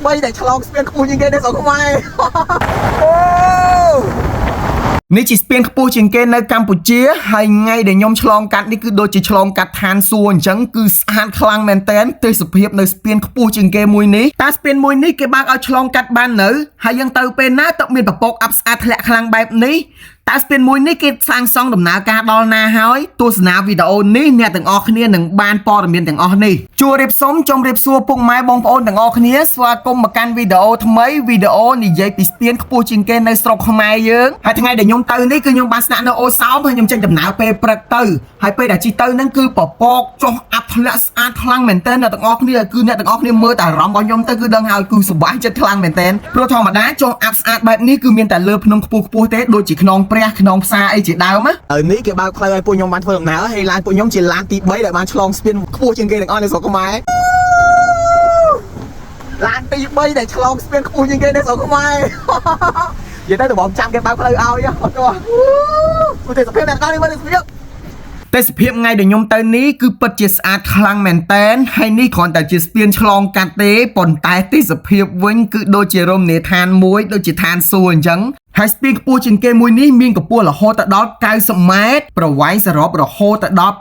3ដែលឆ្លងស្ពានខ្ពស់ជាងគេនៅស្រុកខ្មែរអូនេះជាស្ពានខ្ពស់ជាងគេនៅកម្ពុជាហើយថ្ងៃដែលខ្ញុំឆ្លងកាត់នេះគឺដូចជាឆ្លងកាត់ឋានសួគ៌អញ្ចឹងគឺស្អាតខ្លាំងមែនទែនទេសភាពនៅស្ពានខ្ពស់ជាងគេមួយនេះតើស្ពានមួយនេះគេបើកឲ្យឆ្លងកាត់បាននៅហើយយើងទៅពេលណាទៅមានពពកអាប់ស្អាតធ្លាក់ខ្លាំងបែបនេះតើស្ពានមួយនេះគេសាងសង់ដំណើរការដល់ណាហើយទស្សនាវីដេអូនេះអ្នកទាំងអស់គ្នានឹងបានព័ត៌មានទាំងអស់នេះជួរៀបសុំជំរាបសួរពុកម៉ែបងប្អូនទាំងអស់គ្នាស្វាគមន៍មកកាន់វីដេអូថ្មីវីដេអូនិយាយពីស្ពានខ្ពស់ជាងគេនៅស្រុកខ្មែរយើងហើយថ្ងៃដែលខ្ញុំទៅនេះគឺខ្ញុំបានស្នាក់នៅអូសោមហើយខ្ញុំចេញដំណើរពេលព្រឹកទៅហើយពេលដែលជិះទៅហ្នឹងគឺពពកចុះអាប់ធ្លាក់ស្អាតខ្លាំងមែនទែនអ្នកទាំងអស់គ្នាគឺអ្នកទាំងអស់គ្នាមើលតែអារម្មណ៍របស់ខ្ញុំទៅគឺដឹងហើយគឺសប្បាយចិត្តខ្លាំងមែនទែនព្រោះធម្មតាចុះអាប់ស្អាតបែបនេះគឺមានតែលើភ្នំខ្ពស់ខ្ពស់ទេដូចជាខ្នងព្រះខ្នងផ្សារអីជាដើមណាហើយនេះគេបើកផ្លូវឲ្យពួកខ្ញុំបានធ្វើដំណើរហើយឡានពួកខ្ញុំជាឡានទី3ដែលបានឆ្លងស្ពានខ្ពស់ជាងគេទាំងអស់នៅស្រុកខ្មែរឡានទី3ដែលឆ្លងស្ពានខ្ពស់ជាងគេនៅស្រុកខ្មែរនិយាយទៅដំបងចាំគេបើកផ្លូវឲ្យអត់ទេអូទេសភាពអ្នកទាំងនេះមើលទេសភាពទេសភាពថ្ងៃដែលខ្ញុំទៅនេះគឺពិតជាស្អាតខ្លាំងមែនតែនហើយនេះគ្រាន់តែជាស្ពានឆ្លងកាត់ទេប៉ុន្តែទេសភាពវិញគឺដូចជារមណីយដ្ឋានមួយដូចជាឋានសួគ៌អញ្ចឹងហើយស្ពានខ្ពស់ជាងគេមួយនេះមានកម្ពស់រហូតទៅដល់90ម៉ែត្រប្រវែងសរុបរហូតទៅដល់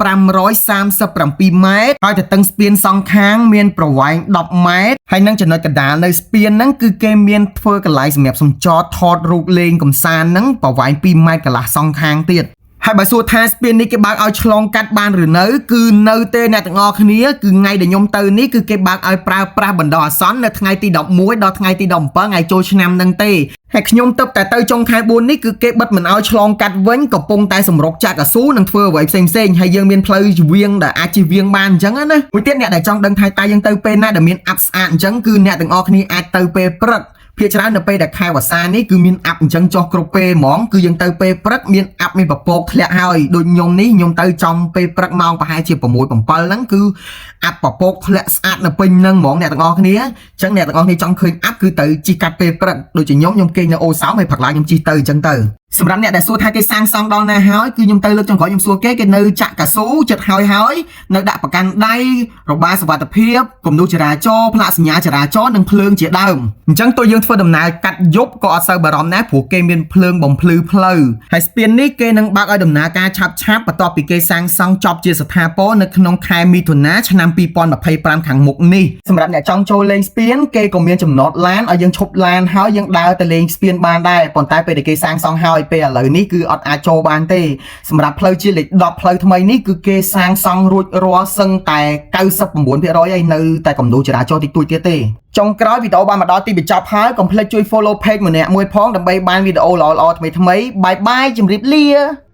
537ម៉ែត្រហើយទទឹងស្ពានសងខាងមានប្រវែង10ម៉ែត្រហើយនឹងចំណុចកណ្ដាលនៅស្ពានហ្នឹងគឺគេមានធ្វើកន្លែងសម្រាប់សំចតថតរូបលេងកំសាន្តហ្នឹងប្រវែង2ម៉ែត្រកន្លះសងខាងទៀតហើយបើសួរថាស្ពាននេះគេបើកឲ្យឆ្លងកាត់បានឬនៅគឺនៅទេអ្នកទាំងអស់គ្នាគឺថ្ងៃដែលខ្ញុំទៅនេះគឺគេបើកឲ្យប្រើប្រាស់បណ្ដោះអាសន្ននៅថ្ងៃទី11ដល់ថ្ងៃទី17ថ្ងៃចូលឆ្នាំនឹងទេហើយខ្ញុំទៅតែទៅចុងខែ4នេះគឺគេបិទមិនឲ្យឆ្លងកាត់វិញកំពុងតែសម្រុកចាក់កស៊ូនិងធ្វើអ្វីផ្សេងផ្សេងៗហើយយើងមានផ្លូវវៀងដែលអាចជិះវៀងបានអញ្ចឹងណាមួយទៀតអ្នកដែលចង់ដឹងថាតើយើងទៅពេលណាដែលមានអាប់ស្អាតអញ្ចឹងគឺអ្នកទាំងអស់គ្នាអាចទៅពេលព្រឹកភាគច្រើននៅពេលដែលខែវស្សានេះគឺមានអាប់អញ្ចឹងចុះគ្រប់ពេលហ្មងគឺយើងទៅពេលព្រឹកមានអាប់មានពពកធ្លាក់ហើយដូចខ្ញុំនេះខ្ញុំទៅចំពេលព្រឹកម៉ោងប្រហែលជា6 7ហ្នឹងគឺអាប់ពពកធ្លាក់ស្អាតនៅពេញហ្នឹងហ្មងអ្នកទាំងអស់គ្នាអញ្ចឹងអ្នកទាំងអស់គ្នាចង់ឃើញអាប់គឺទៅជិះកាត់ពេលព្រឹកដូចជាខ្ញុំខ្ញុំគេងនៅអូសោមហើយព្រឹកឡើងខ្ញុំជិះទៅអញ្ចឹងទៅសម្រាប់អ្នកដែលសួរថាគេសាងសង់ដល់ណាហើយគឺខ្ញុំទៅលើកចុងក្រោយខ្ញុំសួរគេគេនៅចាក់កៅស៊ូចិត្តហើយហើយនៅដាក់ប្រកាន់ដៃរបាសុវត្ថិភាពគំនូសចរាចរណ៍ផ្លាកសញ្ញាចរាចរណ៍និងភ្លើងជាដើមអញ្ចឹងទោះយើងធ្វើដំណើរកាត់យប់ក៏អត់សូវបារម្ភដែរព្រោះគេមានភ្លើងបំភ្លឺផ្លូវហើយស្ពាននេះគេនឹងបើកឲ្យដំណើរការឆាប់ឆាប់បន្ទាប់ពីគេសាងសង់ចប់ជាស្ថាពរនៅក្នុងខែមិថុនាឆ្នាំ2025ខាងមុខនេះសម្រាប់អ្នកចង់ចូលលេងស្ពានគេក៏មានចំណតឡានឲ្យយើងឈប់ឡានហើយយើងដើរទៅលេងស្ពានបានដែរប៉ុន្តែពេលដែលគេសាងសង់ហើយពេលឥឡូវនេះគឺអត់អាចចូលបានទេសម្រាប់ផ្លូវជាតិលេខ10ផ្លូវថ្មីនេះគឺគេសាងសង់រួចរាល់សឹងតែ99%ហើយនៅតែគំនូសចរាចរណ៍តិចតួចទៀតទេចុងក្រោយវីដេអូបានមកដល់ទីបញ្ចប់ហើយកុំភ្លេចជួយ follow page ម្នាក់មួយផងដើម្បីបានវីដេអូល្អៗថ្មីៗ bye bye ជម្រាបលា។